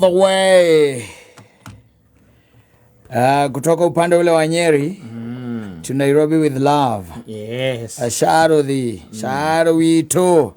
The way kutoka upande ule wa Nyeri to Nairobi with love. Asharothi sharo witũ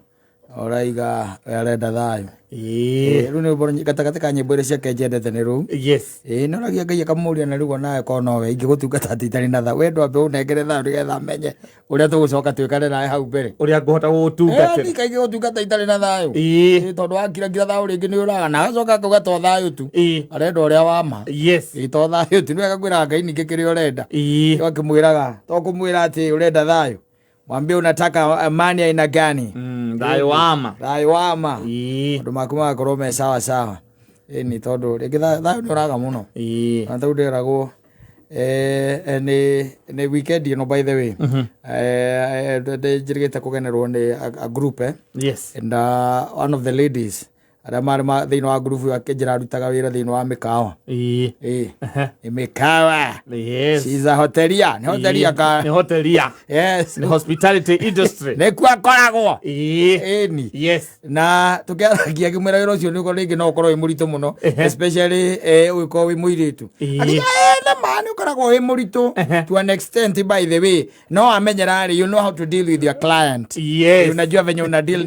oraiga we arenda thayũ. Rĩu nĩ rwĩmbo gatagatĩ ka nyĩmbo iria ciake njendete nĩ rũu. Ĩĩ nĩ Ngai akamũria na rĩu onawe korwo nowe ingĩgũtungata atĩ itarĩ na thayũ, we ndwambe ũnengere thayũ nĩgetha menye ũrĩa tũgũcoka twĩkane nawe hau mbere. Ũrĩa ngũhota gũgũtungatĩra. Niĩ kaingĩ gũtungata itarĩ na thayũ. Ĩĩ, tondũ wakirakira thayũ rĩngĩ nĩ ũraga na agacoka akauga to thayũ tu. Arenda ũrĩa wa ma. Ĩĩ, to thayũ tu. Nĩ wega kwĩraga Ngai ningĩ kĩrĩa ũrenda. Akĩmwĩraga to kũmwĩra atĩ ũrenda thayũ. Mwambie unataka amani aina gani? Thayũ wa ma. Thayũ wa ma. Maũndũ maku magakorwo me sawa sawa. Ĩni tondũ rĩngĩ thayũ nĩ ũraga mũno. Na tondũ ndĩragwo nĩ weekend ĩno, by the way, njĩrĩgĩte kũgenerwo nĩ a group and one of the ladies arĩa marĩ thĩinĩ wa group ĩyo akĩnjĩra arutaga wĩra thĩinĩ wa mĩkawa. Ĩĩ. Nĩ mĩkawa. She's a hotelier. Nĩ hotelier ka? Nĩ hotelier. Nĩ hospitality industry. Nĩkuo akoragwo. Ĩni. Na tũkĩaragia ngĩmwĩra wĩra ũcio nĩ ũkorwo rĩngĩ no ũkorwo wĩ mũritũ mũno, especially ũgĩkorwo wĩ mũirĩtu. Akiuga, "Ĩ, nĩ ma nĩ ũkoragwo wĩ mũritũ to an extent. By the way, no amenyera rĩ, you know how to deal with your client. Unajua venye una deal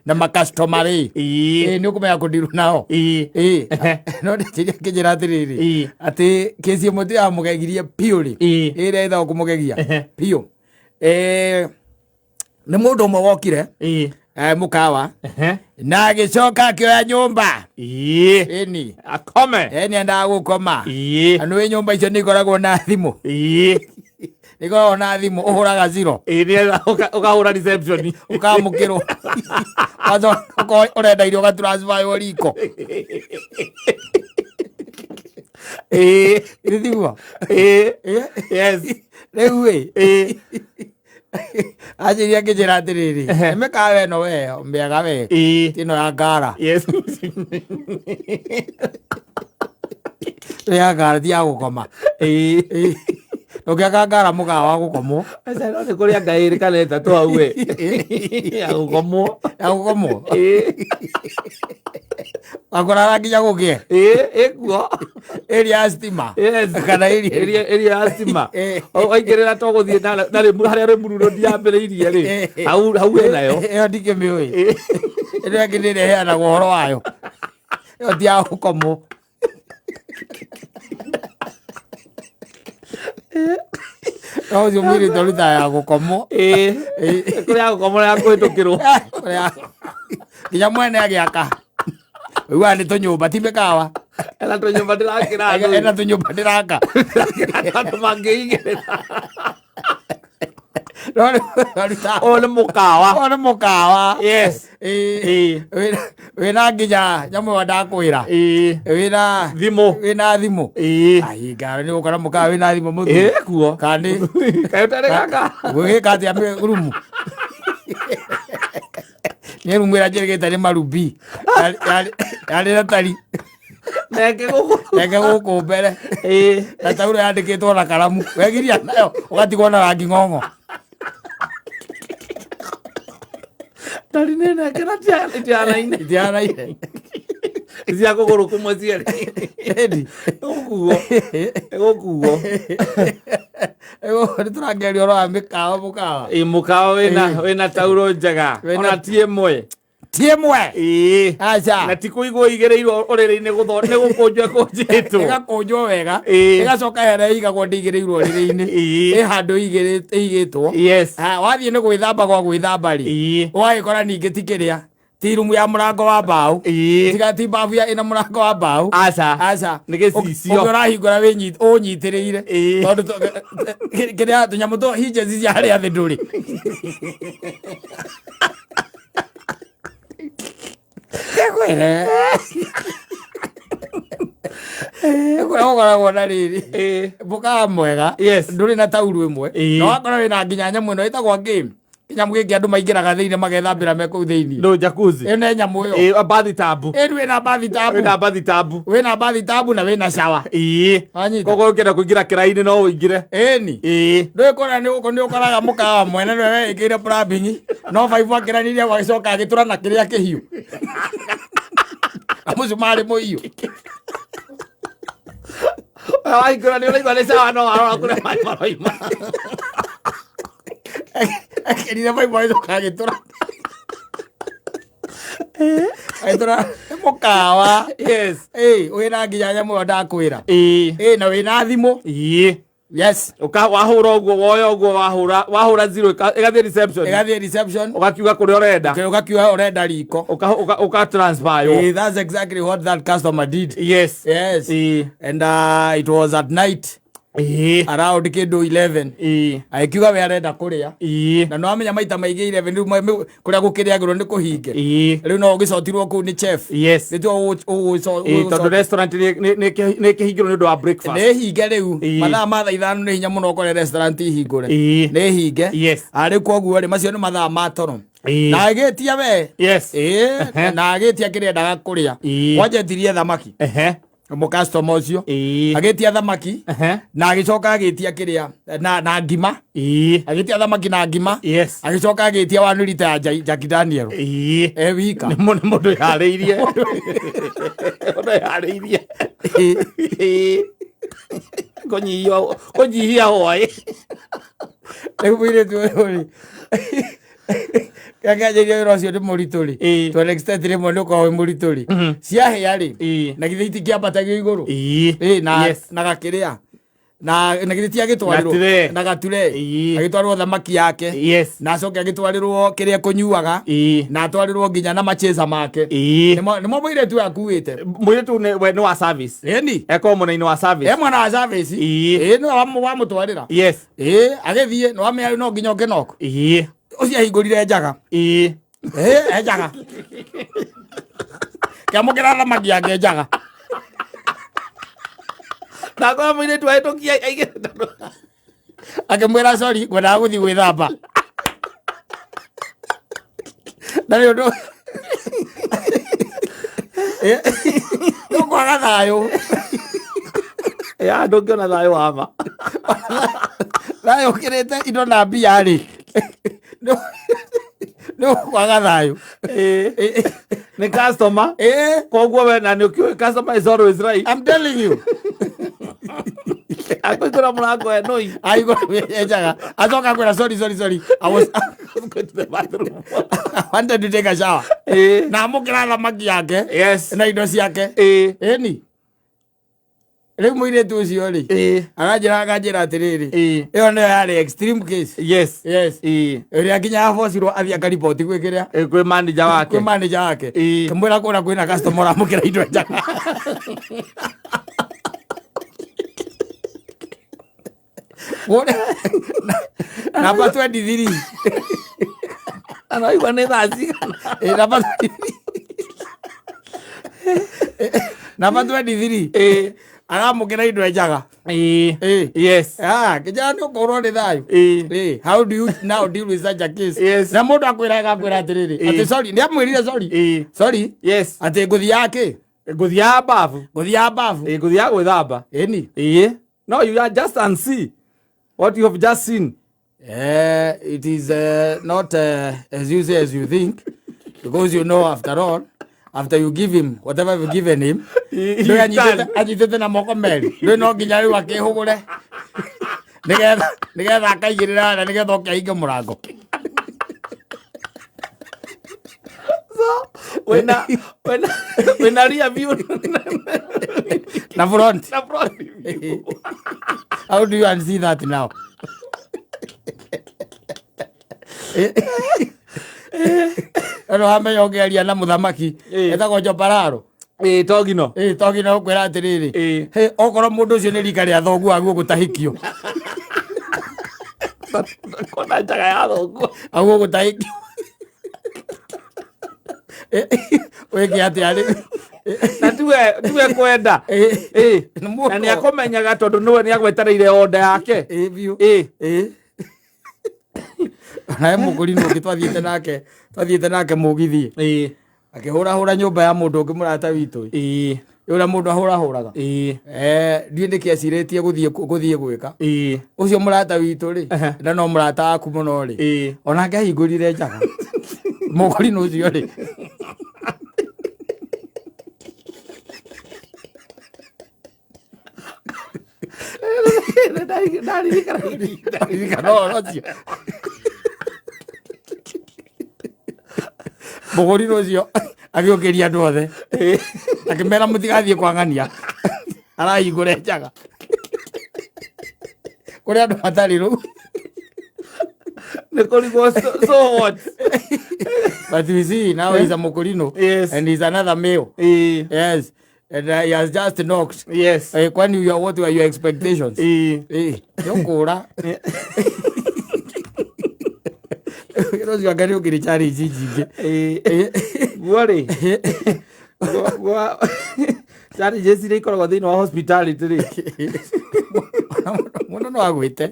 na macustomer rĩ. Nĩ ũkũmenya kũdeal nao." Ĩĩ. No ndĩciria akĩnjĩra atĩrĩrĩ, atĩ kĩci ĩmwe tu yamũgegirie biũ rĩ, ĩrĩa ĩthagwo kũmũgegia biũ, nĩ mũndũ ũmwe wokire mũkawa na agĩcoka akĩoya nyũmba. Ĩni. Akome. Nĩ endaga gũkoma. Na nĩ nyũmba icio nĩ ikoragwo na thimũ. Nĩ ikoragwo na thimũ ũhũraga zero. Nĩgetha ũkahũra reception. Ũkamũkĩrwo. Kwanza ũkorwo ũrenda irio ũgatransfer riko. Ĩĩ tiguo? Ĩĩ. Yes. Rĩu ĩ anjĩria ngĩnjĩra atĩrĩrĩ, mĩkawa ĩno we mĩega we, ti ĩno ya ngara. Ĩ ya ngara ti ya gũkoma. Ĩĩ. Ndũngĩaka ngara mũkawa wa gũkomwo. Aca, no nĩ kũrĩ anga ĩrĩ kana ĩtatũ hau we ya gũkomwo. Ya gũkomwo. Wakoraga nginya gũkĩe. Ĩĩ, ĩkuo. Ĩrĩa ya stima? Yes. Kana ĩrĩa ĩrĩa ya stima. Waingĩrĩra to gũthiĩ na harĩa Rĩmuru Road yambĩrĩirie rĩ, hau ĩnayo. Ĩyo ndikĩmĩũĩ. Ĩno ĩngĩ nĩ ĩrĩa ĩheanagwo ũhoro wayo, ĩyo ti ya gũkomwo. No ũcio mũirĩtu arutaga ya gũkomwo. Ĩĩ. Kũrĩ ya gũkomwo na ya kũhĩtũkĩrwo. Nginya mwene agĩaka ũiguaga nĩ tũnyũmba ti mĩkawa. Ena tũnyũmba ndĩrakĩra andũ. Ena tũnyũmba ndĩraka. Andũ mangĩigĩrĩra. No rĩu arutaga Ũyũ nĩ mũkawa. Ũyũ nĩ mũkawa. Ĩĩ. Wĩna nginya nyamũ ĩyo ndakwĩra. Wĩna Thimũ. Wĩna thimũ. Ahinga nĩ gũkora mũkawa wĩna thimũ mũthuri. Ĩĩ, kuo. Kana nĩ Kaĩ ũtarĩ gaka? Gwĩka atĩa rumu? Nĩ rumu ĩrĩa njĩrĩgĩte nĩ marubi. Yarĩ na tari. Nenge gũkũ. Nenge gũkũ mbere. Na tauro yandĩkĩtwo na karamu. Wegiria nayo ũgatigwo na rangi ng'ong'o. Tari nĩ nenge na itianaine. Itianaine. Cia kũgũrũ kũmwe cierĩ. Ĩni. Gũkuo. Gũkuo. Nĩ tũrakĩaria ũhoro wa mĩkawa mũkawa. Ĩĩ, mũkawa wĩna tauro njega. Ona ti ĩmwe. Ti ĩmwe. Aca. Na ti kũigwo igĩrĩirwo ũrĩrĩ-inĩ nĩ gũkũnjwo ĩkũnjĩtwo. Ĩgakũnjwo wega. Ĩgacoka harĩa ĩigagwo ndĩigĩrĩirwo ũrĩrĩ-inĩ. Ĩ handũ ĩigĩtwo. Wathiĩ nĩ gwĩthamba gwa gwĩthamba rĩ. Ũgagĩkora ningĩ ti kĩrĩa. Ti rumu ya mũrango wa mbaũ. Tiga ti mbabu ya ĩna mũrango wa mbaũ. Aca. Aca. Nĩ gĩcicio. Ũngĩ ũrahingũra ũnyitĩrĩire. Tondũ kĩrĩa tũnyamũ tũ hinges cia harĩa thĩ ndũrĩ. Ndĩkwĩre. Ndĩkwĩre ũkoragwo na rĩrĩ. Mũkawa mwega. Ndũrĩ na tauru ĩmwe. Na wakora wĩna nginya nyamũ ĩno ĩtagwo game. Kĩnyamũ gĩkĩ andũ maingĩraga thĩinĩ magethambĩra me kũu thĩinĩ. No jacuzzi. Ĩno nĩ nyamũ ĩyo. Ĩĩ, bathtub. Ĩni wĩna bathtub. Wĩna bathtub. Wĩna bathtub na wĩna shower. Wanyita? Koguo ũngĩenda kũingĩra kĩraĩ-inĩ no ũingĩre. Ĩni. Ndũĩ kũrĩa nĩ gũkũ nĩ ũkoraga mũkawa mwene nĩwe wĩkĩire plumbing no baibũ akĩranirie agĩcoka agĩtũra na kĩrĩa kĩhiũ. Na mũcumarĩ mũiyũ. Wahingũra nĩ ũraigua nĩ sawa, no warora kũrĩa maĩ maroima. Ekerire maimũ, agĩcoka agĩtũra, agĩtũra nĩ mũkawa. Ĩ wĩna nginya nyamũ ĩyo ndakwĩra. Ĩ na wĩna thimũ. Yes. Ũka wahũra ũguo, woya ũguo, wahũra zero, ĩgathiĩ reception. Ĩgathiĩ reception. Ũgakiuga kũrĩa ũrenda. Ũgakiuga ũrenda riko. Ũka transfer yo. That's exactly what that customer did. Yes. And it was at night, around kĩndũ 11. Agĩkiuga we arenda kũrĩa. Na nĩ wamenya maita maingĩ 11 rĩu kũrĩa gũkĩrĩagĩrwo nĩ kũhinge. Rĩu no ũgĩcotirwo kũu nĩ chef. Nĩtuo. Tondũ restaurant nĩ ĩkĩhingĩrwo nĩ ũndũ wa breakfast. Nĩ hinge rĩu. Mathaa ma thaa 5 nĩ hinya mũno ũkore restaurant ihingũre. Nĩ hinge. Arĩ koguo rĩ, macio nĩ mathaa ma toro. Na agĩtia we. Ĩĩ, na agĩtia kĩrĩa endaga kũrĩa. Kwanja etirie thamaki. Mũcustomer ũcio agĩtia thamaki na agĩcoka agĩtia kĩrĩa na ngima. Agĩtia thamaki na ngima. Agĩcoka agĩtia 1 litre ya Jack Daniel. E wika. Nĩ mũndũ yarĩirie, mũndũ yarĩirie. Kũnyihia hwaĩ. Rĩu mũirĩtu ũyũ rĩ, kĩanjĩria wĩra ũcio nĩ mũritũ rĩ. To an extent rĩmwe nĩ ũkoragwo wĩ mũritũ rĩ. Ciahĩa rĩ, na githĩ itingĩambatagio igũrũ? Ĩ, na na gakĩrĩa na githĩ ti agĩtwarĩrwo Na tray. Na gature. Agĩtwarĩrwo thamaki yake. Na acoke agĩtwarĩrwo kĩrĩa kũnyuaga. Na atwarĩrwo nginya na machesa make. Nĩmo mũirĩtu ũyũ akuĩte. Mũirĩtu we nĩ wa service. Ĩni. Ekorwo mwena-inĩ wa service. E mwena wa service. Ĩĩ, nĩwe wamũtwarĩra. Ĩĩ, agĩthiĩ nĩ wamenya no nginya ũkĩnoko. Ũcio ahingũrire njaga. Ĩĩ, e njaga kĩamũkĩra thamaki yake njaga. Ndakora mũirĩtu ahĩtũkia aigĩrĩte. Akĩmwĩra, "Sorry, ngwendaga gũthiĩ gwĩthamba." Na nĩ ũndũ nĩ kwaga thayũ. Ya, ndũngĩona thayũ wa ma. Thayũ ũkĩrĩte indo na mbia rĩ, nĩ kwaga thayũ. Nĩ customer. Koguo we na nĩ ũkĩũĩ customer is always right. I'm telling you. Akũingũra mũrango e nũi. Aigua njaga, acoka kwĩra, "Sorry, sorry, sorry, I was Going to the bathroom." I wanted to take a shower." Na amũkĩra thamaki yake na indo ciake. Ĩni rĩu mũirĩtu ũcio rĩ, aranjĩra, akanjĩra atĩrĩrĩ, ĩyo nĩyo yarĩ extreme case. Yes. Ĩrĩa nginya abocirwo athiĩ akariboti gwĩ kĩrĩa. Kwĩ manager wake. Kwĩ manager wake. Kĩmwĩra kũrĩa kwĩna customer ũramũkĩra indo njaga. Namba 23. Araigua nĩ thaa cigana? Namba 23, namba 23. Aramũkĩra indo njaga. Ah, kijana, nĩ ũkorwo nĩ thayũ. How do you now deal with such a case? Na mũndũ akwĩra, agakwĩra atĩrĩrĩ, atĩ sorry, nĩ amwĩrire sorry. Sorry. Atĩ ngũthiaga kĩ? Ngũthiaga babu. Ngũthiaga babu. Ngũthiaga gwĩthamba. Ĩni. No you are just unsee what you have just seen. It is not as easy as you think, because you know, after all, after you give him whatever you've given him, He ndũĩ anyitĩte can. Anyitĩte na moko merĩ, ndũĩ no nginya rĩu akĩhũgũre nĩgetha akaigĩrĩra na nĩgetha oke ahinge mũrango. So wĩna rear view na front. Na front view. How do you unsee that now? Ĩno wamenya ũngĩaria na mũthamaki etagwo Jopararo. Togino. Ĩ, to nginya ũkwĩra atĩrĩrĩ, "Hĩ, okorwo mũndũ ũcio nĩ rika rĩa thoguo aguo gũtahĩkio." Kona njaga ya thoguo. Aguo gũtahĩkio wĩke atĩa rĩ? Na tiwe kwenda. Nĩ mũndũ. Na nĩ akũmenyaga tondũ nĩwe nĩ agwetereire order yake. Ĩ, biũ. Ĩ, nawe mũgũri nũ ũngĩ twathiĩte nake mũgithi, akĩhũrahũra nyũmba ya mũndũ ũngĩ mũrata witũ, ũrĩa mũndũ ahũrahũraga. Ndiĩ nĩkĩ acirĩtie gũthiĩ gwĩka ũcio mũrata witũ rĩ. Na no mũrata waku mũno rĩ. Onake ahingũrire njaga mũgũri nũ ũcio rĩ. Ndaririkana ihinda. Ririkana ũhoro ũcio. Mũgũrinũ ũcio agĩũkĩria andũ othe akĩmera mũtigathiĩ kwang'ania arahingũra njaga kũrĩ andũ matarĩ rũu. Nĩ kũrigwo so what? But you see, now he's a Mokorino. Yes. And he's another male. Yes. And he has just knocked. Yes. Kwani you are, what were your expectations? Nĩũkũra. Wĩra ũcio anga nĩũkĩrĩ challenge nyingĩ. Guo rĩ, gwa challenges iria ikoragwo thĩinĩ wa hospitality rĩ. Mũndũ no agwĩte.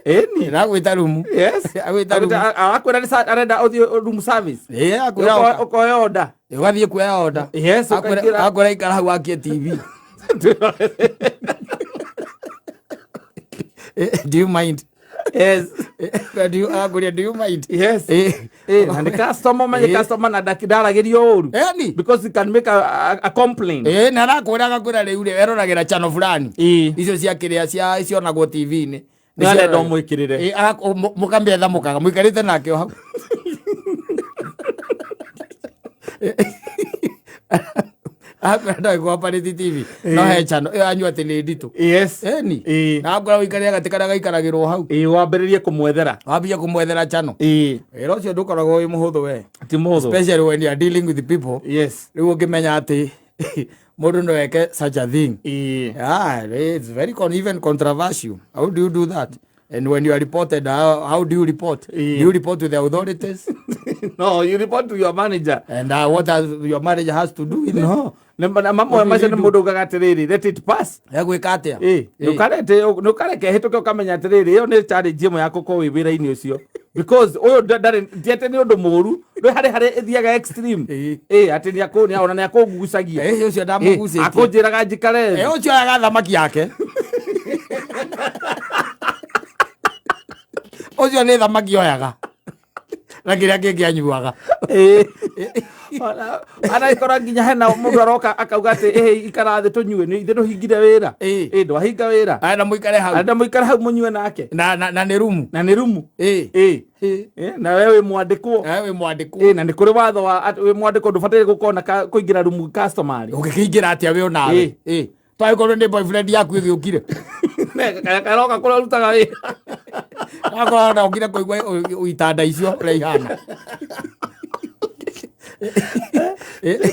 Ĩni. Agwĩta rumu. Yes. Agwĩta rumu. Arakwĩra nĩ arenda ũthiĩ room service. Akwĩra oka. Ũkoya order. Ũgathiĩ kuoya order. Yes, ũkaingĩra. Akwĩra ikara hau akie TV. Do you mind? Yes. Do you, akwĩra, do you mind? Yes. Na nĩ customer, menye customer na ndaragĩrio ũru. Eni. Because he can make a complaint. Na arakwĩra agakwĩra rĩu rĩ eroragĩra channel fulani. Icio cia kĩrĩa cia cionagwo TV-inĩ. Nĩ arenda ũmwĩkĩrĩre. Mũkamĩetha mũkaga mũikarĩte nake o hau. Akwĩra ndoĩ kũoperate TV. No he channel ĩyo anyua atĩ nĩ nditũ. Yes. Eni. Na akwĩra ũikarĩre gatĩ karĩa gaikaragĩrwo hau. Wambĩrĩrie kũmwethera. Wambie kũmwethera channel. Wĩra ũcio ndũkoragwo wĩ mũhũthũ we. Ti mũhũthũ. Especially when you are dealing with people. Yes. Rĩu ũngĩmenya atĩ mũndũ no eke such a thing. Ah, it's very even controversial. How do you do that? And when you are reported, how do you report? Do you report to the authorities? No, you report to your manager. And what has your manager has to do with it? No. Mamwe macio nĩ mũndũ ugaga atĩrĩrĩ, let it pass. Egwĩka atĩa? Nũkareke hĩtũke ũkamenya atĩrĩrĩ, ĩyo nĩ challenge ĩmwe ya gũkorwo wĩ wĩra-inĩ ũcio. Because ũyũ ndarĩ, ti atĩ nĩ ũndũ mũũru, nĩ harĩ ĩthiaga extreme. Atĩ ona nĩ akũngucagia. Ũcio ndamũgucĩtie. Akũnjĩraga njikare thĩ. Ũcio oyaga thamaki yake. Ũcio nĩ thamaki oyaga. Na kĩrĩa kĩngĩ anyuaga. Anaikora nginya hena mũndũ aroka akauga atĩ, ikara thĩ tũnyue, nĩ ithuĩ tũhingire wĩra. Ndwahinga wĩra. Arenda mũikare hau. Arenda mũikare hau mũnyue nake. Na nĩ rumu. Na nĩ rumu. Na we wĩ mwandĩkwo. We wĩ mwandĩkwo. Na nĩ kũrĩ watho wa atĩ wĩ mwandĩkwo ndũbataire gũkorwo na kũingĩra rumu customer. Ũngĩkĩingĩra atĩa we onawe? Twagĩkorwo nĩ boyfriend yaku ĩgĩũkire. Karoka kũrĩa ũrutaga wĩra. Akorwo na ũkire kũigua itanda icio ũrĩa ihana.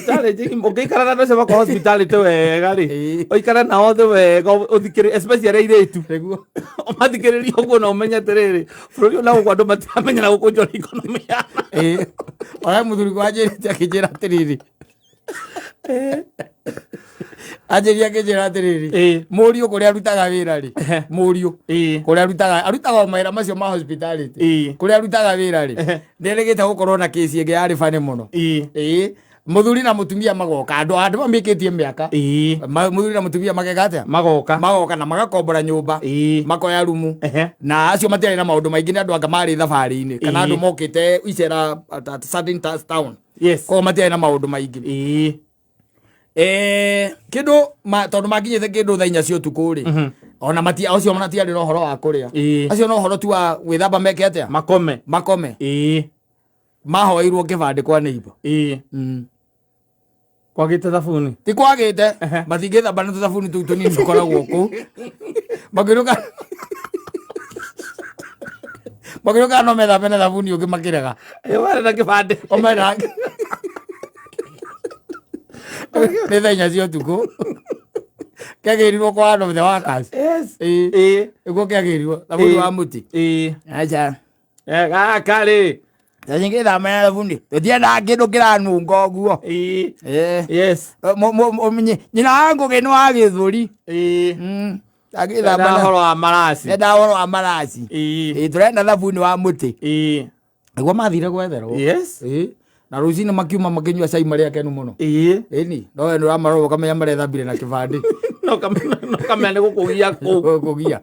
Challenge, ũngĩikara na andũ acio makwa hospitality wega rĩ, ũikare nao othe wega, ũthikĩrĩrie, especially arĩa airĩtu. Nĩguo. Ũmathikĩrĩrie ũguo na ũmenye atĩrĩrĩ, bũrũri ũyũ na gũkũ andũ matiramenyera gũkũnjwo nĩ economy ya. Ona mũthuri wakwa anjĩrĩte akĩnjĩra atĩrĩrĩ. Anjĩrire akĩnjĩra atĩrĩrĩ, mũriũ kũrĩa arutaga wĩra rĩ, mũriũ kũrĩa arutaga o mawĩra macio ma hospitality. Kũrĩa arutaga wĩra rĩ, nĩerĩgĩte gũkorwo na kĩci ĩngĩ yarĩ bani mũno. Mũthuri na mũtumia magoka, andũ mamĩkĩtie mĩaka. Mũthuri na mũtumia mageka atĩa? Magoka. Magoka na magakombora nyũmba. Makoya rumu. Na acio matiarĩ na maũndũ maingĩ, nĩ andũ anga marĩ thabarĩ-inĩ, kana andũ mokĩte icera at certain town. Yes. Koguo matiarĩ na maũndũ maingĩ. Kĩndũ tondũ makinyĩte kĩndũ thaa inya cia ũtukũ rĩ, ona acio matiarĩ na ũhoro wa kũrĩa. Acio no ũhoro tu wa gwĩthamba meke atĩa? Makome. Makome. Mahoeirwo kĩbandĩ kwa neighbor. Kwagĩte thabuni? Ti kwagĩte. Matingĩthamba na tũthabuni tũu tũnini tũkoragwo kũu. Makĩrũka. Makĩrũka no methambe na thabuni ũngĩ makĩrega. Warĩ na kĩbandĩ. O mena. Nĩ thaa inya cia ũtukũ. Kĩagĩrirwo kwa one of the workers. Yes. Nĩguo kĩagĩrirwo. Thabuni wa mũtĩ. Acha. Gaka rĩ. Ta nyingĩ thama ya thabuni. Tũtiendaga kĩndũ kĩranunga ũguo. Yes. Nyina wa Ngũgĩ nĩ wa gĩthũri. Agĩthamba Nenda na- ũhoro wa maraci. Nenda ũhoro wa maraci. Tũrenda thabuni wa mũtĩ. Nĩguo mathire gwetherwo. Yes. Na rũcinĩ makiuma makĩnyua cai marĩ akenu mũno. Ĩni, no we nĩũramarora ũkamenya marethambire na kĩbandĩ. No kamenya nĩ gũkũgia kũu. Gũkũgia.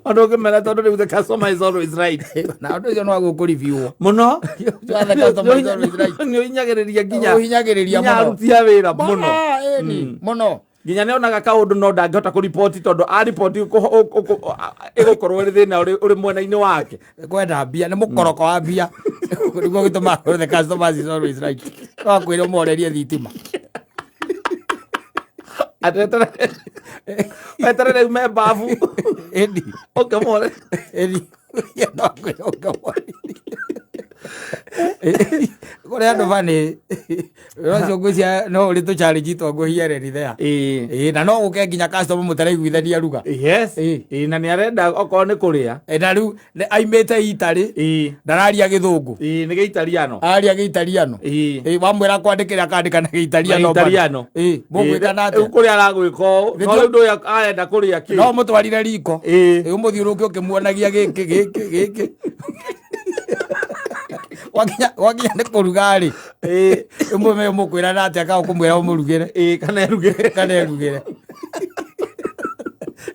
Andũ ũngĩmera tondũ rĩu the customer is always right. Na ũndũ ũcio no agũkũribiwo. Mũno. The customer is always right. Nĩ ũhinyagĩrĩria nginya. Ũhinyagĩrĩria Nginya mũno. aruti a wĩra mũno. Ĩni, mũno. Nginya nĩ onaga kaũndũ no ndangĩhota kũriboti tondũ ariboti ĩgũkorwo ĩrĩ thĩna ũrĩ mwena-inĩ wake. Kwenda mbia nĩ mũkoroko wa mbia nĩguo gĩtũmaga the customers is always right. No akwĩre ũmorerie thitima. Atetere weterere ume babu. Ĩni. Ũkĩmũre. Ĩni. No akwĩre ũkĩmorerie. Kũrĩ andũ bani wĩra ũcio ngwĩciria no ũrĩ tũ challenge twa here and there. Ĩĩ. Ĩĩ, na no gũke nginya customer mũtaraiguithania ruga. Yes. Ĩĩ. Ĩĩ, na nĩ arenda okorwo nĩ kũrĩa. Ĩ, na rĩu aimĩte Italy. Ĩĩ. Ndararia gĩthũngũ. Ĩĩ, nĩ gĩitariano. Araria gĩitariano. Ĩĩ. Ĩĩ, wamwĩra kwandĩkĩra akandĩka na gĩitariano. Na Italiano. Ĩĩ, mũgwĩka na Rĩu atĩa? kũrĩa aragwĩka ũũ no Nĩtio- rĩu ndũĩ arenda kũrĩa kĩ. No mũtwarire riko. Ĩĩ. Ĩĩ, ũmũthiũrũrũke ũkĩmuonagia gĩkĩ gĩkĩ gĩkĩ. Wakinya nĩ kũruga rĩ. Ĩĩ. Ĩmwe mũkwĩra na atĩa kana ũkũmwĩra ũmũrugĩre. Ĩĩ, kana erugĩre. Kana erugĩre.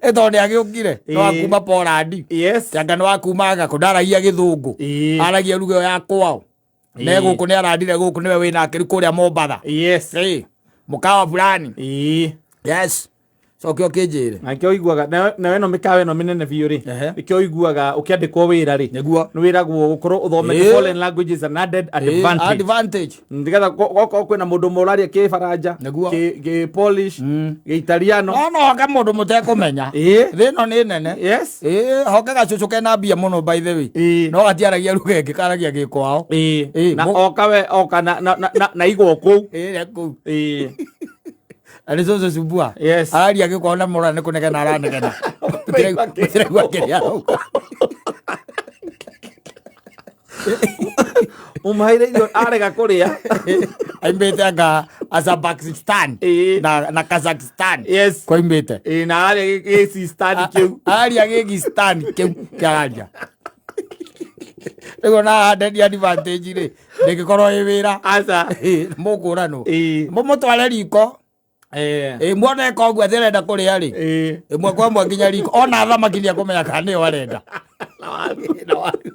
Ĩ tondũ nĩ agĩũkire. Nĩ wa Ĩĩ. kuma Poland. Yes. Anga nĩ wa kuma gakũ ndaragia gĩthũngũ. Ĩĩ. Aragia ruga ĩyo ya kwao. Ne Ĩĩ. gũkũ nĩ arandire gũkũ nĩwe wĩnake rĩu kũrĩa Mombatha. Yes. Ĩĩ. Mũkawa fulani. Ĩĩ. Yes. Cokia ũkĩnjĩre. Na nĩkĩo ũiguaga nayo ĩno mĩkawa ĩno mĩnene biũ rĩ, Ehe. nĩkĩo ũiguaga ũkĩandĩkwo wĩra rĩ, Nĩguo. nĩ wĩragwo gũkorwo ũthomete Ĩĩ. foreign languages an added Ĩĩ, advantage. Advantage. Nĩgetha okorwo kwĩna mũndũ ũmwe ũraria kĩbaranja, Nĩguo. Kĩ Polish, gĩitariano. No no hoke mũndũ mũtekũmenya. Ĩĩ. Thĩ ĩno nĩ nene. Yes. Ĩĩ, hoke gacũcũ kena mbia mũno by the way. Ĩĩ. No gatiaragia ruga ĩngĩ karagia gĩkwao. Ĩĩ. Ĩĩ, Na oka we oka na igwo kũu. Ĩĩ, na kũu. Ĩĩ. Na nĩ cũcũ cumbua. Yes. Araria gĩkwao na mũra nĩ kũnegena aranegena. Mũtiraigua kĩrĩa arauga. Mũmũheire irio arega kũrĩa. Aimĩte anga Azerbaijan Ĩĩ. na Kazakhstan. Yes. Kwaimĩte. Ĩĩ, na ararĩa gĩcistani kĩu. Araria gĩgistani kĩu kĩararia. Rĩu ona added advantage rĩ ndĩngĩkorwo ĩ wĩra. Aca. Ĩĩ, mũkũranwo. Ĩĩ. Mũmũtware riko. Ĩĩ. Ĩĩ, muone eka ũguo atĩ arenda kũrĩa rĩ. Ĩĩ. Ĩmwe kwa ĩmwe nginya riko. Ona thamaki nĩekũmenya kana nĩyo arenda. Na waru. Na waru.